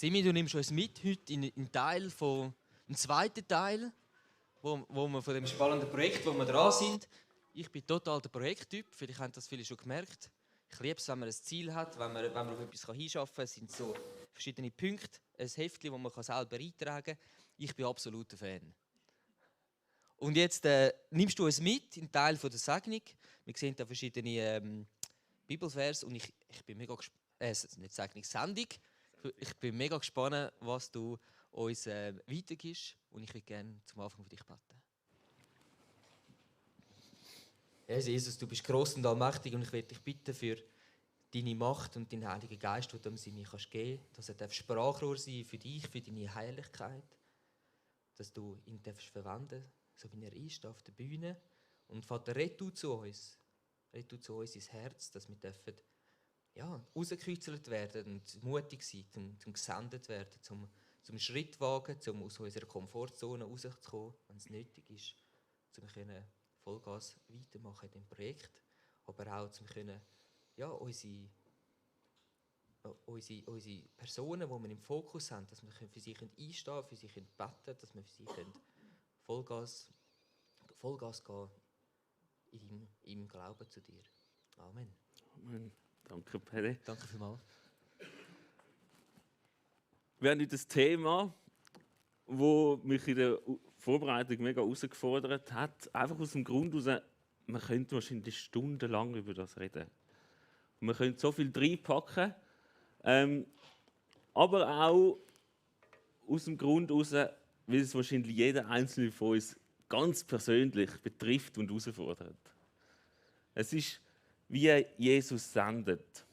Simi, du nimmst uns mit heute in einen Teil von einem zweiten Teil, wo wir von dem spannenden Projekt, wo wir dran sind. Ich bin total der Projekttyp, vielleicht haben das viele schon gemerkt. Ich liebe es, wenn man ein Ziel hat, wenn man auf etwas hinschaffen kann. Es sind so verschiedene Punkte, ein Heftchen, das man selber eintragen kann. Ich bin absoluter Fan. Und jetzt nimmst du uns mit in einen Teil der Segnung. Wir sehen da verschiedene Bibelverse und ich bin mega gespannt. Nicht Segnung, Sendung. Ich bin mega gespannt, was du uns weitergibst. Und ich würde gerne zum Anfang für dich beten. Herr Jesus, du bist gross und allmächtig und ich möchte dich bitten für deine Macht und deinen Heiligen Geist, den du mir geben kannst, dass er Sprachrohr sein für dich, für deine Heiligkeit, dass du ihn verwenden darfst, so wie er ist, auf der Bühne. Und Vater, red du zu uns ins Herz, dass wir dürfen, rausgekürzelt werden und mutig sein, zum gesendet werden, zum Schritt wagen, um aus unserer Komfortzone rauszukommen, wenn es nötig ist, um Vollgas weitermachen in dem Projekt, aber auch unsere Personen, die wir im Fokus haben, dass wir für sie einstehen können, für sie beten können, dass wir für sie Vollgas gehen im Glauben zu dir. Amen. Amen. Danke, Pelle. Danke vielmals. Wir haben das Thema, das mich in der Vorbereitung mega herausgefordert hat. Einfach aus dem Grund heraus, man könnte wahrscheinlich stundenlang über das reden. Und man könnte so viel reinpacken. Aber auch aus dem Grund heraus, weil es wahrscheinlich jeder Einzelne von uns ganz persönlich betrifft und herausfordert. Es ist, wie Jesus sendet.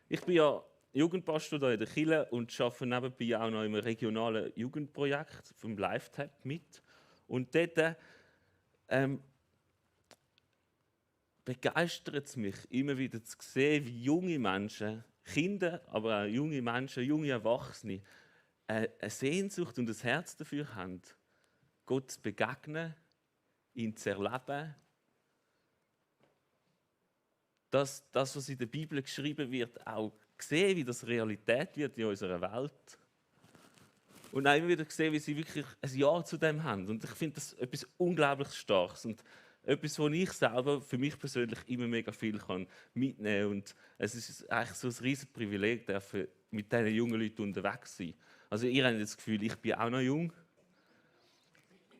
Ich bin ja Jugendpastor hier in der Kirche und arbeite nebenbei auch noch im regionalen Jugendprojekt vom LiveTap mit. Und dort begeistert es mich immer wieder zu sehen, wie junge Menschen, Kinder, aber auch junge Menschen, junge Erwachsene, eine Sehnsucht und ein Herz dafür haben, Gott zu begegnen, ihn zu erleben. Dass das, was in der Bibel geschrieben wird, auch sehen, wie das Realität wird in unserer Welt. Und auch immer wieder sehen, wie sie wirklich ein Ja zu dem haben. Und ich finde das etwas unglaublich Starkes und etwas, wo ich selber für mich persönlich immer mega viel mitnehmen kann. Und es ist eigentlich so ein riesiges Privileg, mit diesen jungen Leuten unterwegs zu sein. Also ihr habt das Gefühl, ich bin auch noch jung,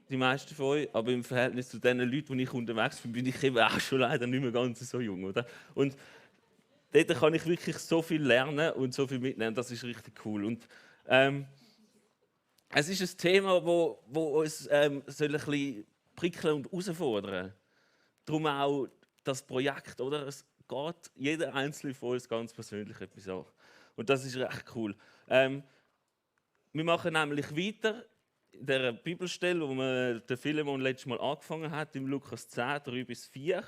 die meisten von euch, aber im Verhältnis zu den Leuten, die ich unterwegs bin ich eben auch schon leider nicht mehr ganz so jung, oder? Und dort kann ich wirklich so viel lernen und so viel mitnehmen, das ist richtig cool. Und es ist ein Thema, wo uns soll ein bisschen prickeln und herausfordern. Darum auch das Projekt, oder? Es geht jeder Einzelne von uns ganz persönlich etwas an. Und das ist recht cool. Wir machen nämlich weiter in der Bibelstelle, wo der Philemon letztes Mal angefangen hat, im Lukas 10, 3-4,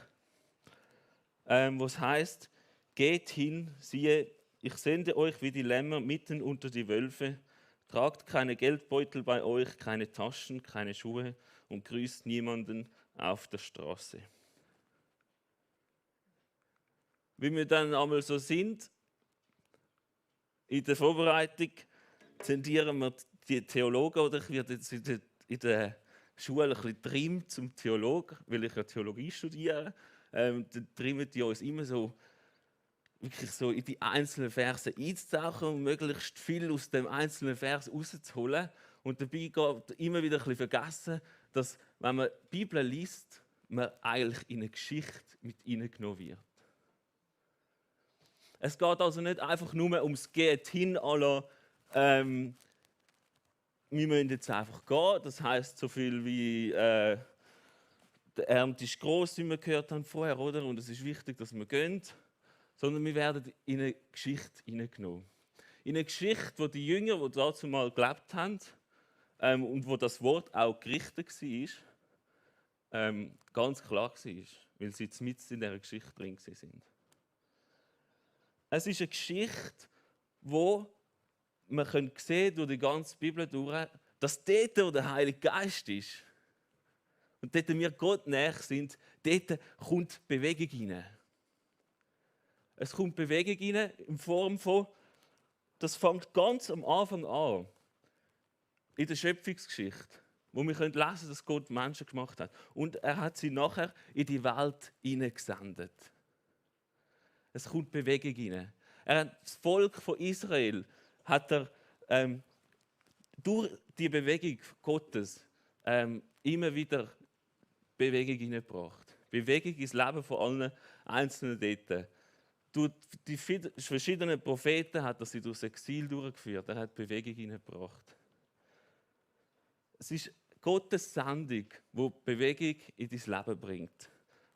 wo es heisst: Geht hin, siehe, ich sende euch wie die Lämmer mitten unter die Wölfe. Tragt keine Geldbeutel bei euch, keine Taschen, keine Schuhe und grüßt niemanden auf der Straße. Wie wir dann einmal so sind, in der Vorbereitung zendieren wir die Theologen, oder ich werde jetzt in der Schule ein bisschen trimmt zum Theologen, weil ich ja Theologie studiere. Dann trimmen die uns immer so, wirklich so in die einzelnen Verse einzutauchen und möglichst viel aus dem einzelnen Vers rauszuholen. Und dabei geht immer wieder ein bisschen vergessen, dass, wenn man die Bibel liest, man eigentlich in eine Geschichte mit hineingenommen wird. Es geht also nicht einfach nur ums Geht hin, wir müssen jetzt einfach gehen. Das heisst so viel wie, der Ernte ist gross, wie wir gehört haben vorher, oder? Und es ist wichtig, dass wir gehen. Sondern wir werden in eine Geschichte hineingenommen. In eine Geschichte, wo die Jünger, die dazu mal gelebt haben und wo das Wort auch gerichtet war, ganz klar war, weil sie jetzt mitten in dieser Geschichte drin sind. Es ist eine Geschichte, wo man sehen durch die ganze Bibel durch, dass dort, wo der Heilige Geist ist und dort wir Gott näher sind, dort kommt Bewegung hinein. Es kommt Bewegung hinein in Form von, das fängt ganz am Anfang an, in der Schöpfungsgeschichte, wo wir lesen können, dass Gott Menschen gemacht hat. Und er hat sie nachher in die Welt hineingesendet. Es kommt Bewegung hinein. Das Volk von Israel hat er durch die Bewegung Gottes immer wieder Bewegung hineingebracht. Bewegung ins Leben von allen Einzelnen dort. Durch die verschiedenen Propheten hat er sie durchs Exil durchgeführt. Er hat Bewegung hineingebracht. Es ist Gottes Sendung, die Bewegung in dein Leben bringt.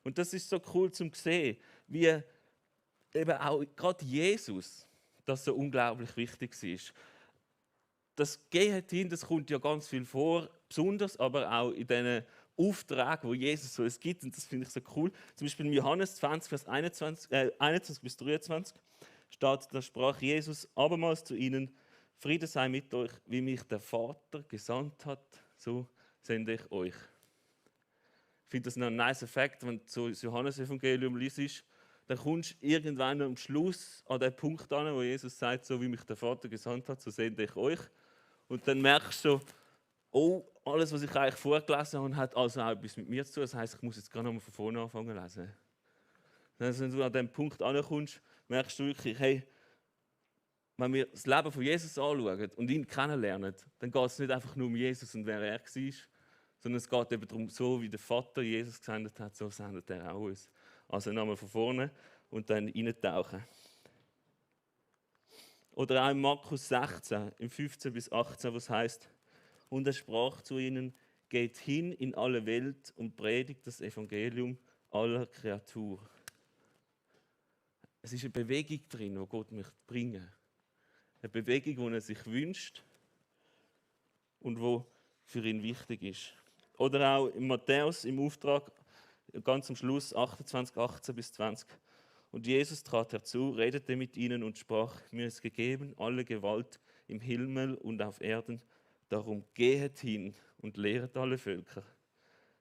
Und das ist so cool zu sehen, wie eben auch gerade Jesus das so unglaublich wichtig ist. Das Gehen hin, das kommt ja ganz viel vor, besonders aber auch in diesen Aufträgen, wo Jesus so es gibt, und das finde ich so cool. Zum Beispiel in Johannes 20, Vers 21 bis 23 steht, da sprach Jesus abermals zu ihnen: Friede sei mit euch, wie mich der Vater gesandt hat, so sende ich euch. Ich finde das noch ein nice Effekt, wenn du so das Johannes-Evangelium liest, dann kommst du irgendwann am Schluss an den Punkt an, wo Jesus sagt, so wie mich der Vater gesandt hat, so sende ich euch. Und dann merkst du, oh, alles, was ich eigentlich vorgelesen habe, hat also auch etwas mit mir zu tun. Das heisst, ich muss jetzt gerade nochmal von vorne anfangen zu lesen. Also, wenn du an diesen Punkt ankommst, merkst du wirklich, hey, wenn wir das Leben von Jesus anschauen und ihn kennenlernen, dann geht es nicht einfach nur um Jesus und wer er war, sondern es geht eben darum, so wie der Vater Jesus gesendet hat, so sendet er auch uns. Also nochmal von vorne und dann reintauchen. Oder auch in Markus 16, im 15 bis 18, was heißt: Und er sprach zu ihnen: Geht hin in alle Welt und predigt das Evangelium aller Kreatur. Es ist eine Bewegung drin, die Gott möchte bringen. Eine Bewegung, die er sich wünscht und die für ihn wichtig ist. Oder auch in Matthäus im Auftrag, ganz am Schluss, 28, 18 bis 20. Und Jesus trat herzu, redete mit ihnen und sprach: Mir ist gegeben alle Gewalt im Himmel und auf Erden. Darum gehet hin und lehret alle Völker.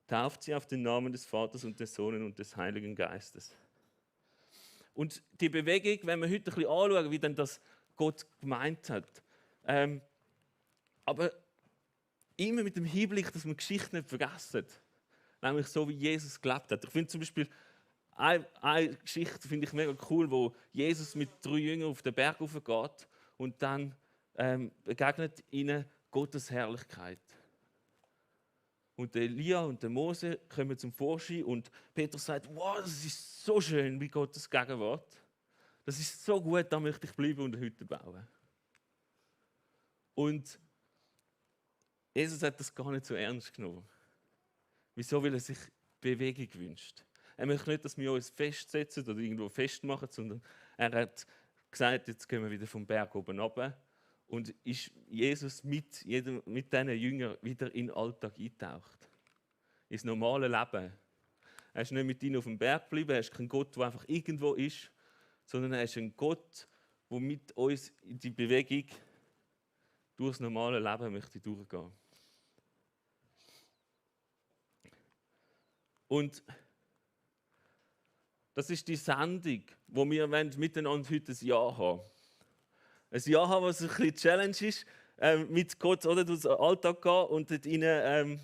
Tauft sie auf den Namen des Vaters und des Sohnes und des Heiligen Geistes. Und die Bewegung, wenn wir heute ein bisschen anschauen, wie denn das Gott gemeint hat, aber immer mit dem Hinblick, dass wir Geschichte nicht vergessen. Nämlich so, wie Jesus gelebt hat. Ich finde zum Beispiel eine Geschichte finde ich mega cool, wo Jesus mit 3 Jüngern auf den Berg raufgeht und dann begegnet ihnen Gottes Herrlichkeit. Und der Elia und der Mose kommen zum Vorschein und Petrus sagt: Wow, das ist so schön, wie Gottes Gegenwart. Das ist so gut, da möchte ich bleiben und eine Hütte bauen. Und Jesus hat das gar nicht so ernst genommen. Wieso? Weil er sich Bewegung wünscht. Er möchte nicht, dass wir uns festsetzen oder irgendwo festmachen, sondern er hat gesagt, jetzt gehen wir wieder vom Berg oben runter. Und ist Jesus mit diesen Jüngern wieder in den Alltag eingetaucht. Ins normale Leben. Er ist nicht mit ihnen auf dem Berg geblieben, er ist kein Gott, der einfach irgendwo ist, sondern er ist ein Gott, der mit uns in die Bewegung durch das normale Leben möchte durchgehen. Und das ist die Sendung, die wir miteinander heute ein Jahr haben. Ein Jahr haben, was ein bisschen Challenge ist, mit Gott oder durch den Alltag gehen und dort rein,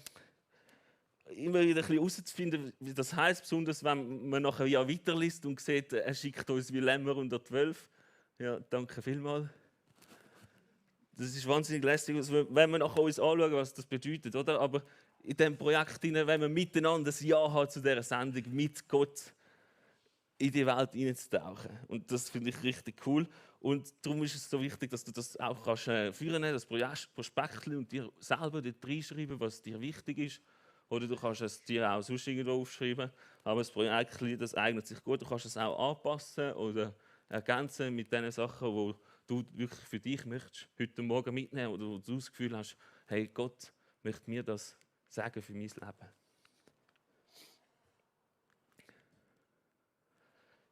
immer wieder ein bisschen herauszufinden, wie das heisst, besonders wenn man nachher ja weiterliest und sieht, er schickt uns wie Lämmer unter 12. Ja, danke vielmals. Das ist wahnsinnig lästig, wenn wir nachher uns anschauen, was das bedeutet, oder? Aber in diesem Projekt, wenn wir miteinander ein Ja haben zu dieser Sendung, mit Gott in die Welt hineinzutauchen. Und das finde ich richtig cool. Und darum ist es so wichtig, dass du das auch kannst führen, das Prospekt und dir selber dort reinschreiben, was dir wichtig ist. Oder du kannst es dir auch sonst irgendwo aufschreiben. Aber das Projekt, das eignet sich gut. Du kannst es auch anpassen oder ergänzen mit den Sachen, die du wirklich für dich möchtest, heute Morgen mitnehmen oder wo du das Gefühl hast, hey, Gott möchte mir das sagen für mein Leben.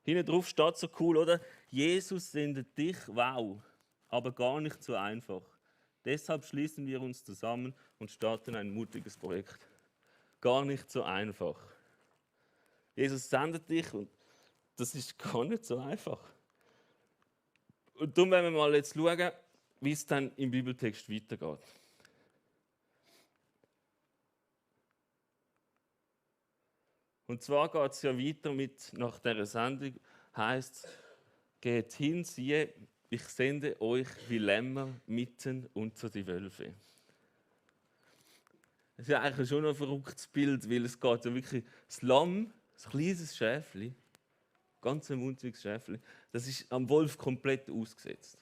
Hinten drauf steht so cool, oder? Jesus sendet dich, wow, aber gar nicht so einfach. Deshalb schließen wir uns zusammen und starten ein mutiges Projekt. Gar nicht so einfach. Jesus sendet dich und das ist gar nicht so einfach. Und darum werden wir mal jetzt schauen, wie es dann im Bibeltext weitergeht. Und zwar geht es ja weiter mit, nach dieser Sendung, heisst es, geht hin, siehe, ich sende euch wie Lämmer mitten unter die Wölfe. Das ist ja eigentlich schon ein verrücktes Bild, weil es geht ja wirklich, das Lamm, das kleines Schäfli, ganz ein munziges Schäfli, das ist am Wolf komplett ausgesetzt.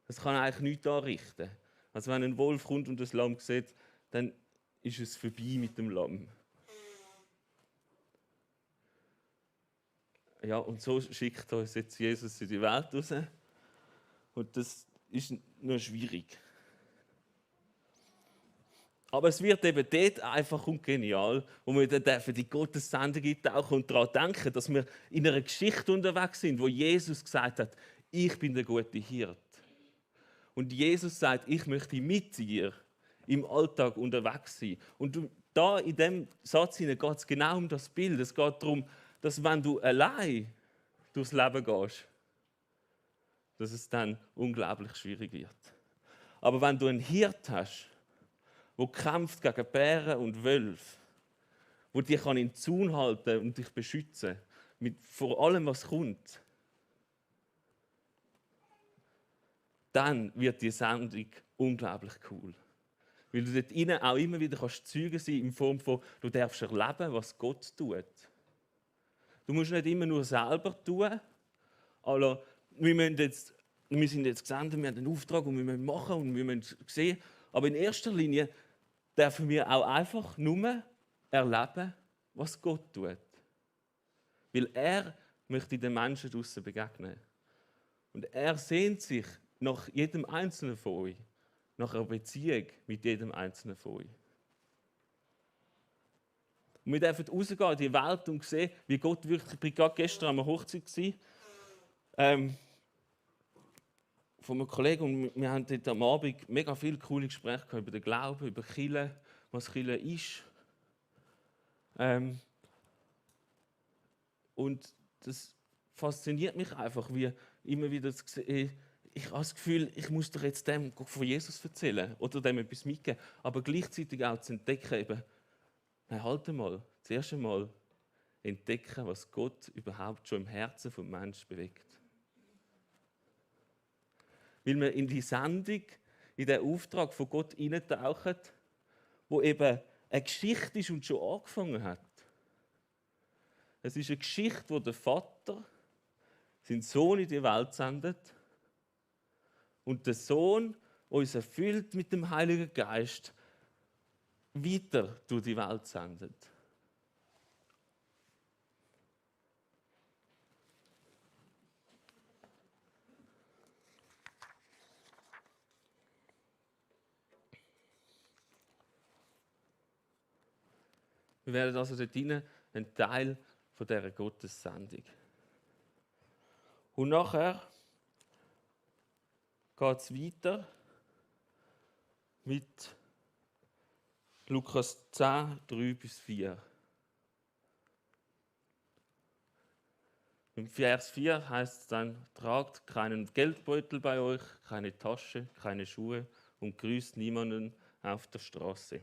Das kann eigentlich nichts anrichten. Also wenn ein Wolf kommt und das Lamm sieht, dann ist es vorbei mit dem Lamm. Ja, und so schickt uns jetzt Jesus in die Welt raus. Und das ist noch schwierig. Aber es wird eben dort einfach und genial, wo wir dann dürfen die Gottessendung eintauchen und daran denken, dass wir in einer Geschichte unterwegs sind, wo Jesus gesagt hat, ich bin der gute Hirt. Und Jesus sagt, ich möchte mit dir im Alltag unterwegs sein. Und da in diesem Satz geht es genau um das Bild. Es geht darum, dass wenn du allein durchs Leben gehst, dass es dann unglaublich schwierig wird. Aber wenn du einen Hirt hast, der kämpft gegen Bären und Wölfe, der dich in den Zaun halten und dich beschützen mit vor allem, was kommt, dann wird die Sendung unglaublich cool. Weil du dort innen auch immer wieder Zeuge sein in Form von, du darfst erleben, was Gott tut. Du musst nicht immer nur selber tun. Also, wir sind jetzt gesendet, wir haben einen Auftrag und wir müssen machen und wir müssen sehen. Aber in erster Linie dürfen wir auch einfach nur erleben, was Gott tut. Weil er möchte den Menschen draussen begegnen. Und er sehnt sich nach jedem Einzelnen von euch, nach einer Beziehung mit jedem Einzelnen von euch. Und wir dürfen rausgehen in die Welt und sehen, wie Gott wirklich. Ich war gerade gestern an einer Hochzeit von einem Kollegen und wir haben dort am Abend mega viele coole Gespräche gehabt über den Glauben, über Kirche, was Kirche ist. Und das fasziniert mich einfach, wie immer wieder zu sehen, ich habe das Gefühl, ich muss dir jetzt dem von Jesus erzählen oder dem etwas mitgeben, aber gleichzeitig auch zu entdecken, eben, nein, halt mal, zuerst einmal entdecken, was Gott überhaupt schon im Herzen des Menschen bewegt. Weil wir in die Sendung, in den Auftrag von Gott hineintauchen, wo eben eine Geschichte ist und schon angefangen hat. Es ist eine Geschichte, wo der Vater seinen Sohn in die Welt sendet und der Sohn uns erfüllt mit dem Heiligen Geist weiter durch die Welt sendet. Wir werden also dort hinein ein Teil von dieser Gottessendung. Und nachher geht es weiter mit Lukas 10, 3-4. Im Vers 4 heißt es dann, tragt keinen Geldbeutel bei euch, keine Tasche, keine Schuhe und grüßt niemanden auf der Straße.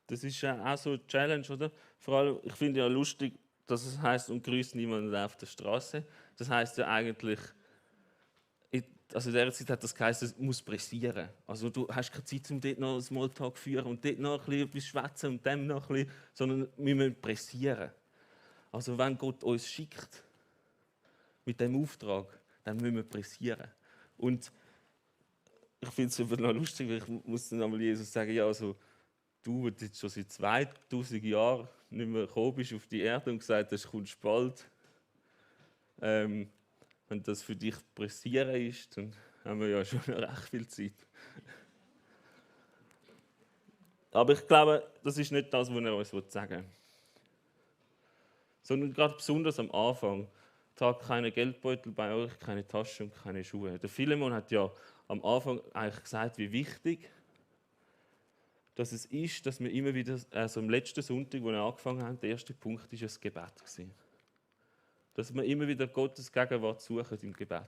Das ist ja auch so eine Challenge, oder? Vor allem, ich finde ja lustig, dass es heißt, und grüßt niemanden auf der Straße. Das heißt ja eigentlich, also in dieser Zeit hat das geheißen, es muss pressieren. Also du hast keine Zeit, um dort noch einen Smalltalk zu führen und dort noch ein bisschen etwas schwätzen und dem noch ein bisschen, sondern wir müssen pressieren. Also wenn Gott uns schickt mit dem Auftrag, dann müssen wir pressieren. Und ich finde es einfach noch lustig, weil ich muss dann einmal Jesus sagen, ja, also du, der jetzt schon seit 2000 Jahren nicht mehr gekommen bist auf die Erde und gesagt hast, kommst bald. Wenn das für dich pressieren ist, dann haben wir ja schon recht viel Zeit. Aber ich glaube, das ist nicht das, was er uns sagen will. Sondern gerade besonders am Anfang. Tragt keine Geldbeutel bei euch, keine Tasche und keine Schuhe. Der Philemon hat ja am Anfang eigentlich gesagt, wie wichtig dass es ist, dass wir immer wieder, also am letzten Sonntag, wo wir angefangen haben, der erste Punkt war das Gebet. Dass wir immer wieder Gottes Gegenwart suchen im Gebet.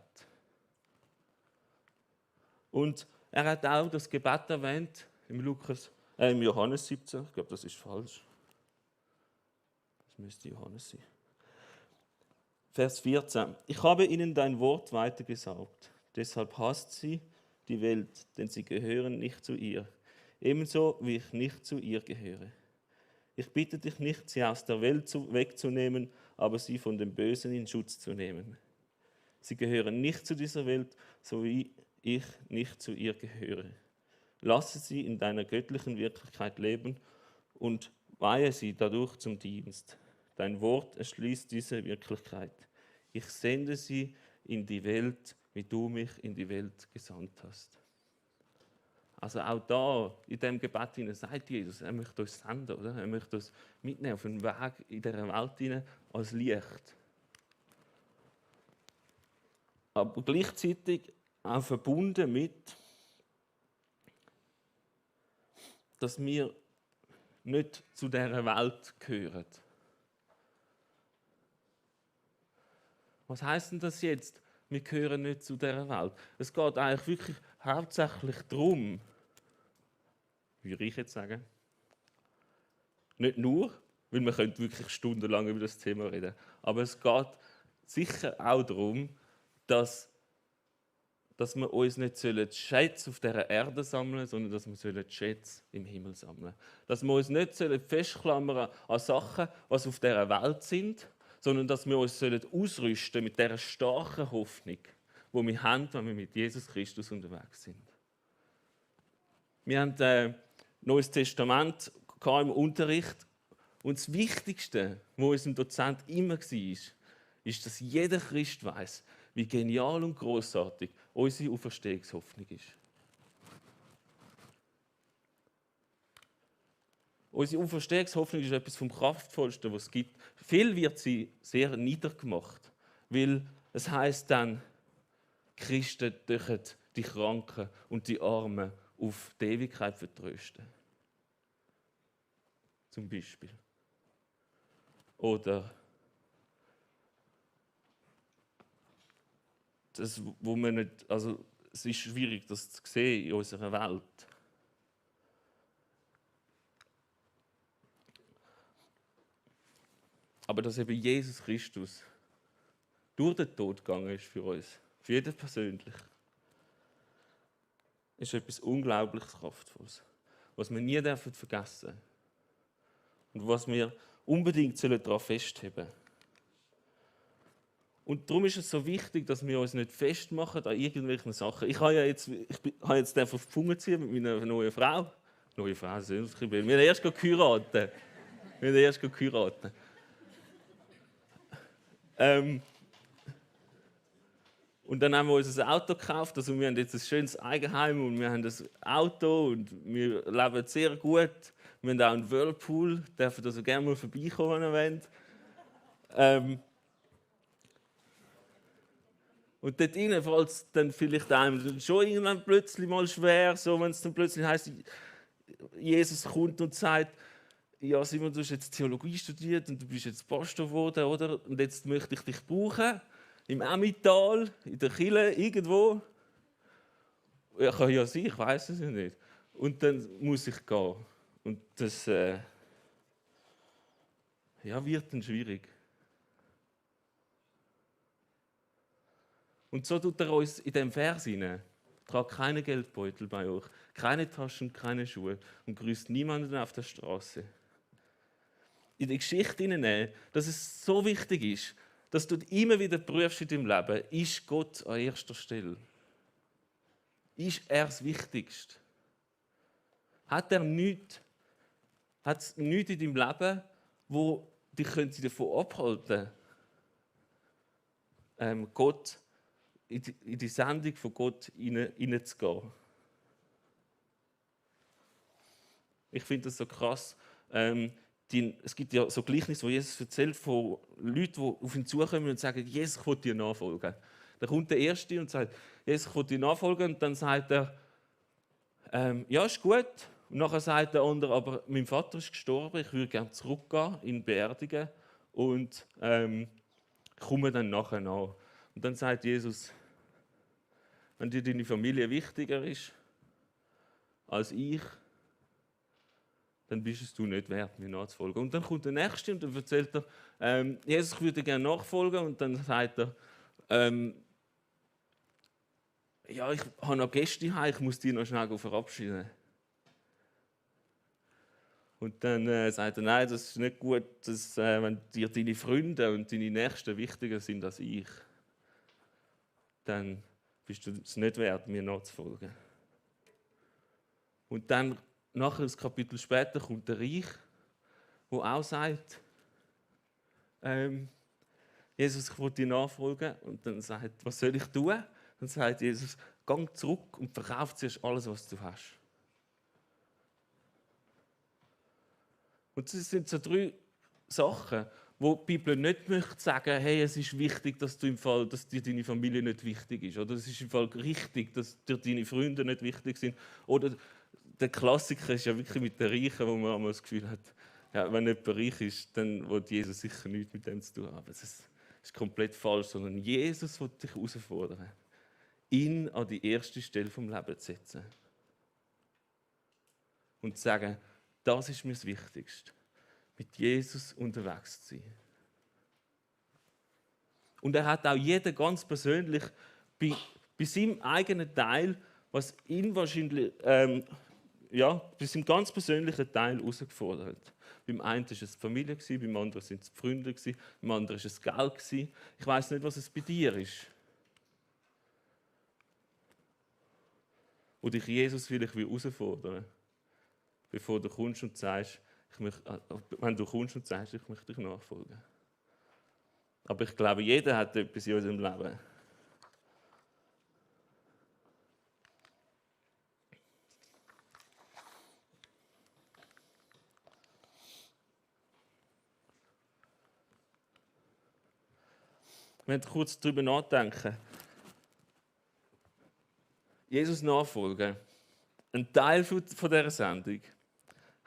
Und er hat auch das Gebet erwähnt im Johannes 17. Ich glaube, das ist falsch. Das müsste Johannes sein. Vers 14. Ich habe ihnen dein Wort weitergesaugt. Deshalb hasst sie die Welt, denn sie gehören nicht zu ihr. Ebenso wie ich nicht zu ihr gehöre. Ich bitte dich nicht, sie aus der Welt wegzunehmen, aber sie von dem Bösen in Schutz zu nehmen. Sie gehören nicht zu dieser Welt, so wie ich nicht zu ihr gehöre. Lasse sie in deiner göttlichen Wirklichkeit leben und weihe sie dadurch zum Dienst. Dein Wort erschließt diese Wirklichkeit. Ich sende sie in die Welt, wie du mich in die Welt gesandt hast. Also auch da, in diesem Gebet hinein, sagt Jesus, er möchte uns senden, oder? Er möchte uns mitnehmen auf einen Weg in dieser Welt hinein als Licht. Aber gleichzeitig auch verbunden mit, dass wir nicht zu dieser Welt gehören. Was heisst denn das jetzt? Wir gehören nicht zu dieser Welt. Es geht eigentlich wirklich hauptsächlich darum, würde ich jetzt sagen, nicht nur, weil man könnte wirklich stundenlang über das Thema reden, aber es geht sicher auch darum, dass wir uns nicht Schätze auf dieser Erde sammeln sollen, sondern dass wir Schätze im Himmel sammeln. Dass wir uns nicht festklammern an Sachen, was auf dieser Welt sind, sondern dass wir uns ausrüsten mit dieser starken Hoffnung, die wir haben, wenn wir mit Jesus Christus unterwegs sind. Wir haben ein Neues Testament im Unterricht und das Wichtigste, was unserem Dozent immer war, ist, dass jeder Christ weiß, wie genial und großartig unsere Auferstehungshoffnung ist. Unsere Auferstehungshoffnung ist etwas vom Kraftvollsten, was es gibt. Viel wird sie sehr niedergemacht, weil es heisst dann, Christen dürfen die Kranken und die Armen auf die Ewigkeit vertrösten. Zum Beispiel. Oder das, wo man nicht, also es ist schwierig, das zu sehen in unserer Welt. Aber dass eben Jesus Christus durch den Tod gegangen ist für uns, für jeden persönlich, ist etwas unglaublich Kraftvolles, was wir nie vergessen dürfen und was wir unbedingt daran festheben sollen. Und darum ist es so wichtig, dass wir uns nicht festmachen an irgendwelchen Sachen. Ich habe jetzt auf die Funge ziehen mit meiner neuen Frau. Neue Frau, wir haben erst geheiratet. Und dann haben wir uns ein Auto gekauft. Also wir haben jetzt ein schönes Eigenheim und wir haben das Auto und wir leben sehr gut. Wir haben auch einen Whirlpool, dürfen also gerne mal vorbeikommen, wenn ihr wollt. Und dort rein fällt es dann vielleicht einem schon irgendwann plötzlich mal schwer, so wenn es dann plötzlich heisst, Jesus kommt und sagt, ja Simon, du hast jetzt Theologie studiert und du bist jetzt Pastor geworden, oder? Und jetzt möchte ich dich brauchen, im Emmental, in der Kirche, irgendwo. Ja, kann ja sein, ich weiß es ja nicht. Und dann muss ich gehen. Und das wird dann schwierig. Und so tut er uns in diesem Vers hinein. Tragt keine Geldbeutel bei euch, keine Taschen, keine Schuhe und grüßt niemanden auf der Straße. In die Geschichte hinein, dass es so wichtig ist, dass du immer wieder prüfst in deinem Leben, ist Gott an erster Stelle? Ist er das Wichtigste? Hat es nichts in deinem Leben, wo dich davon abhalten könnte, Gott in die Sendung von Gott hineinzugehen? Ich finde das so krass. Es gibt ja so Gleichnisse, wo Jesus erzählt von Leuten, die auf ihn zukommen und sagen, Jesus, ich will dir nachfolgen. Dann kommt der Erste und sagt, Jesus, ich will dir nachfolgen. Und dann sagt er, ja, ist gut. Und nachher sagt der andere, aber mein Vater ist gestorben, ich würde gerne zurückgehen, ihn beerdigen und komme dann nachher nach. Und dann sagt Jesus, wenn dir deine Familie wichtiger ist als ich, dann bist es du nicht wert, mir nachzufolgen. Und dann kommt der Nächste und dann erzählt er, Jesus, ich würde gerne nachfolgen. Und dann sagt er, ja, ich habe noch Gäste heim, ich muss die noch schnell verabschieden. Und dann sagt er, nein, das ist nicht gut, dass, wenn dir deine Freunde und deine Nächsten wichtiger sind als ich, dann bist du es nicht wert, mir nachzufolgen. Und dann, nachher ein Kapitel später, kommt der Reich, der auch sagt, Jesus, ich will dir nachfolgen. Und dann sagt, was soll ich tun? Dann sagt Jesus, geh zurück und verkauf zuerst alles, was du hast. Und das sind so 3 Sachen, wo die Bibel nicht möchte sagen, hey, es ist wichtig, dass dir deine Familie nicht wichtig ist. Oder es ist im Fall richtig, dass dir deine Freunde nicht wichtig sind. Oder der Klassiker ist ja wirklich mit den Reichen, wo man einmal das Gefühl hat, ja, wenn jemand reich ist, dann will Jesus sicher nichts mit dem zu tun haben. Aber das ist komplett falsch, sondern Jesus will dich herausfordern, ihn an die erste Stelle vom Leben zu setzen. Und zu sagen, das ist mir das Wichtigste, mit Jesus unterwegs zu sein. Und er hat auch jeder ganz persönlich bei seinem eigenen Teil, was ihn wahrscheinlich, bei seinem ganz persönlichen Teil herausgefordert. Beim einen war es die Familie, beim anderen waren es die Freunde, beim anderen war es das Geld. Ich weiss nicht, was es bei dir ist. Und dich Jesus vielleicht herausfordern, bevor du kommst und sagst, wenn du kommst und sagst, ich möchte dich nachfolgen. Aber ich glaube, jeder hat etwas in unserem Leben. Wir müssen kurz darüber nachdenken. Jesus nachfolgen. Ein Teil von dieser Sendung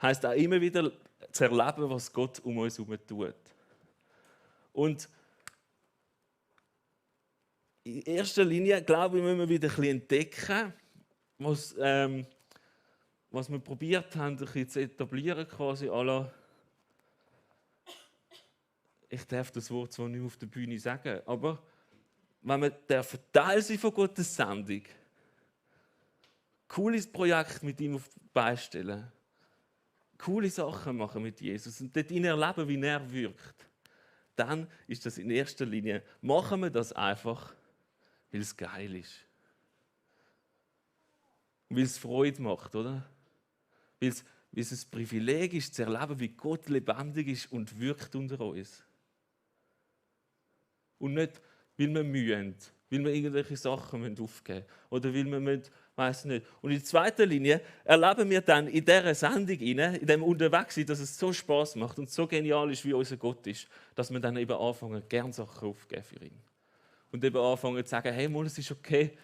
heisst auch immer wieder zu erleben, was Gott um uns herum tut. Und in erster Linie, glaube ich, müssen wir wieder ein bisschen entdecken, was wir probiert haben, ein bisschen zu etablieren, quasi à la, ich darf das Wort zwar nicht auf der Bühne sagen, aber wenn wir Teil sein von Gottes Sendung, cooles Projekt mit ihm auf die Beine stellen, coole Sachen machen mit Jesus und dort erleben, wie er wirkt, dann ist das in erster Linie, machen wir das einfach, weil es geil ist. Weil es Freude macht, oder? Weil es ein Privileg ist, zu erleben, wie Gott lebendig ist und wirkt unter uns. Und nicht, weil wir mühen, weil wir irgendwelche Sachen aufgeben müssen oder weil wir weiss nicht. Und in zweiter Linie erleben wir dann in dieser Sendung, in dem Unterwegssein, dass es so Spaß macht und so genial ist, wie unser Gott ist, dass wir dann eben anfangen, gerne Sachen aufzugeben für ihn. Und eben anfangen zu sagen, hey, es ist okay,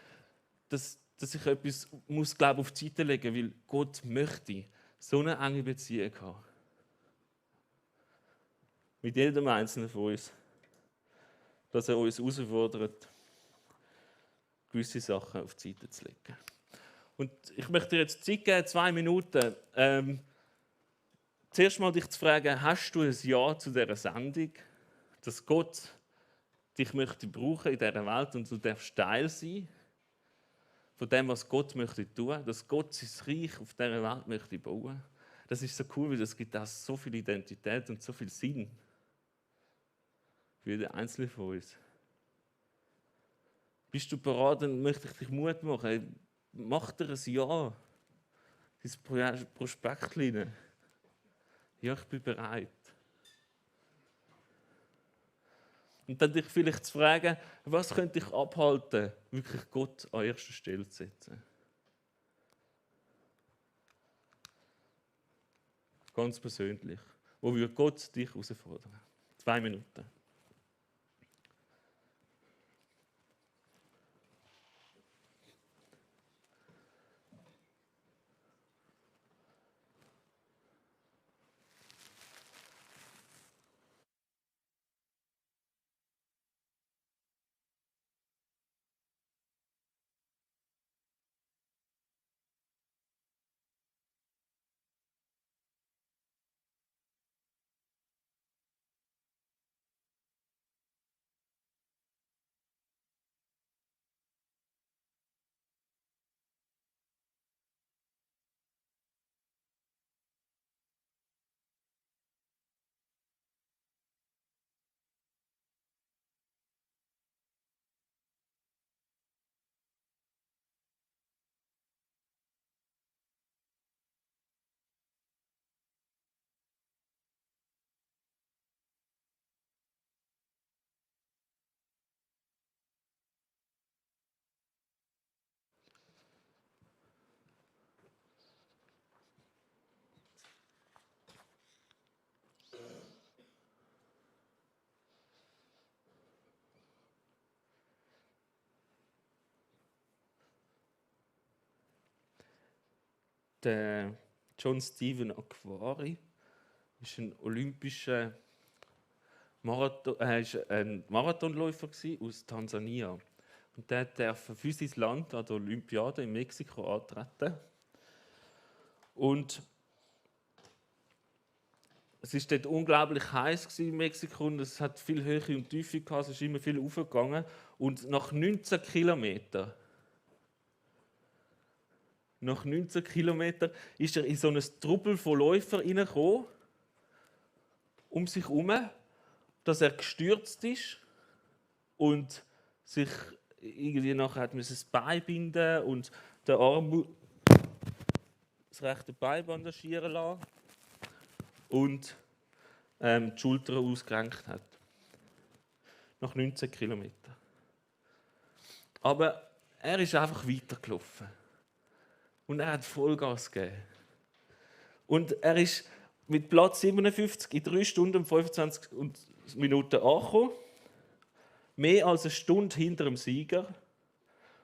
dass ich etwas muss, auf die Seite legen muss, weil Gott möchte so eine enge Beziehung haben. Mit jedem Einzelnen von uns. Dass er uns herausfordert, gewisse Sachen auf die Seite zu legen. Und ich möchte dir jetzt Zeit geben, 2 Minuten. Zuerst mal dich zu fragen, hast du ein Ja zu dieser Sendung, dass Gott dich möchte brauchen in dieser Welt und du darfst Teil sein von dem, was Gott möchte tun, dass Gott sein Reich auf dieser Welt möchte bauen. Das ist so cool, weil es gibt auch so viel Identität und so viel Sinn für jeden Einzelnen von uns. Bist du bereit, dann möchte ich dich Mut machen. Mach dir ein Ja. Dein Prospekt rein. Ja, ich bin bereit. Und dann dich vielleicht zu fragen, was könnte dich abhalten, wirklich Gott an erster Stelle zu setzen? Ganz persönlich. Wo würde Gott dich herausfordern? 2 Minuten. Der John Stephen Aquari ist ein olympischer Marathonläufer aus Tansania. Und der darf für sein Land an der Olympiade in Mexiko antreten. Und es war dort unglaublich heiß in Mexiko und es hat viel Höhe und Tiefe gehabt, es ist immer viel aufgegangen. Und nach 19 Kilometern ist er in so ein Truppel von Läufern reingekommen, um sich herum, dass er gestürzt ist und sich irgendwie nachher hat das Bein binden und den Arm, das rechte Bein bandagieren lassen und die Schulter ausgerenkt hat. Nach 19 Kilometern. Aber er ist einfach weitergelaufen. Und er hat Vollgas gegeben. Und er ist mit Platz 57 in 3 Stunden und 25 Minuten angekommen. Mehr als eine Stunde hinter dem Sieger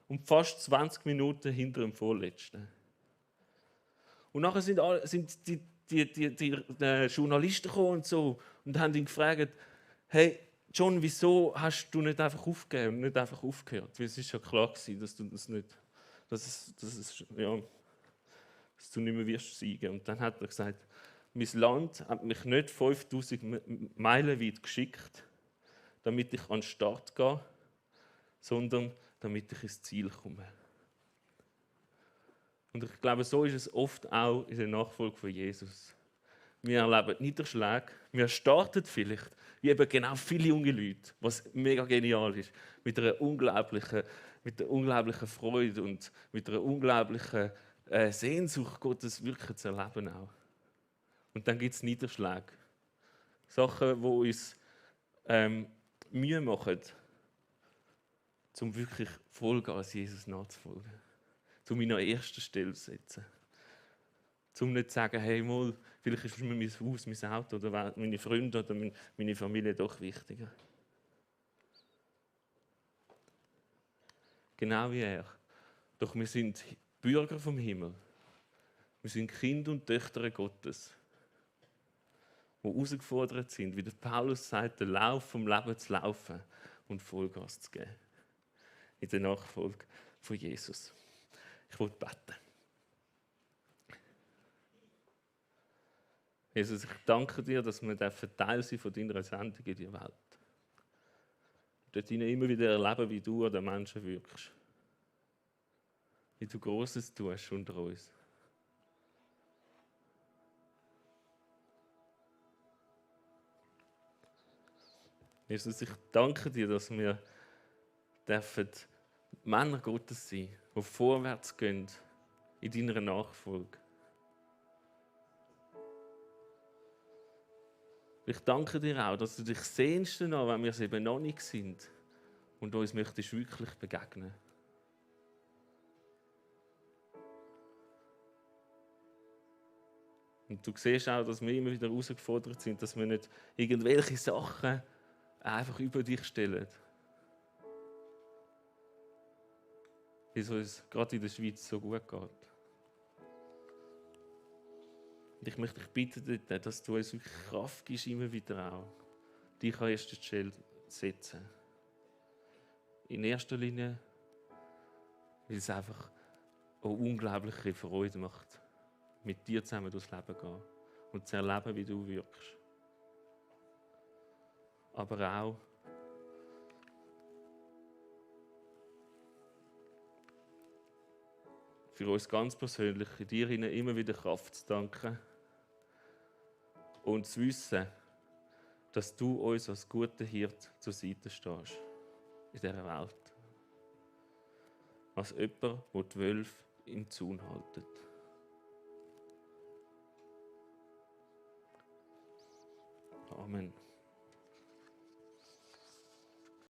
und fast 20 Minuten hinter dem Vorletzten. Und nachher sind die Journalisten gekommen und haben ihn gefragt, hey John, wieso hast du nicht einfach aufgegeben und nicht einfach aufgehört? Weil es ist ja klar gewesen, dass du das nicht, dass du nicht mehr wirst siegen. Und dann hat er gesagt, mein Land hat mich nicht 5000 Meilen weit geschickt, damit ich an den Start gehe, sondern damit ich ins Ziel komme. Und ich glaube, so ist es oft auch in der Nachfolge von Jesus. Wir erleben Niederschläge, wir starten vielleicht, wie eben genau viele junge Leute, was mega genial ist, mit einer unglaublichen Freude und mit einer unglaublichen Sehnsucht, Gottes Wirken zu erleben auch. Und dann gibt es Niederschläge. Sachen, die uns Mühe machen, um wirklich Vollgas Jesus nachzufolgen. Um ihn an erster Stelle zu setzen. Um nicht zu sagen, hey, mal, vielleicht ist mir mein Haus, mein Auto oder meine Freunde oder meine Familie doch wichtiger. Genau wie er. Doch wir sind Bürger vom Himmel. Wir sind Kinder und Töchter Gottes, die herausgefordert sind, wie der Paulus sagt, den Lauf vom Leben zu laufen und Vollgas zu geben. In der Nachfolge von Jesus. Ich will beten. Jesus, ich danke dir, dass wir Teil sein von deiner Sendung in der Welt. Dort immer wieder erleben, wie du an den Menschen wirkst. Wie du Großes tust unter uns. Jesus, ich danke dir, dass wir Männer Gottes sein dürfen, die vorwärts gehen in deiner Nachfolge. Ich danke dir auch, dass du dich sehnst danach, wenn wir es eben noch nicht sind und uns möchtest wirklich begegnen. Und du siehst auch, dass wir immer wieder herausgefordert sind, dass wir nicht irgendwelche Sachen einfach über dich stellen. Wie es uns gerade in der Schweiz so gut geht. Und ich möchte dich bitten, dass du uns wirklich Kraft gibst, immer wieder auch, dich an erster Stelle zu setzen. In erster Linie, weil es einfach eine unglaubliche Freude macht, mit dir zusammen durchs Leben zu gehen und zu erleben, wie du wirkst. Aber auch für uns ganz persönlich, in dir immer wieder Kraft zu danken und zu wissen, dass du uns als guter Hirt zur Seite stehst in dieser Welt. Als jemand, der die Wölfe im Zaun hält. Amen.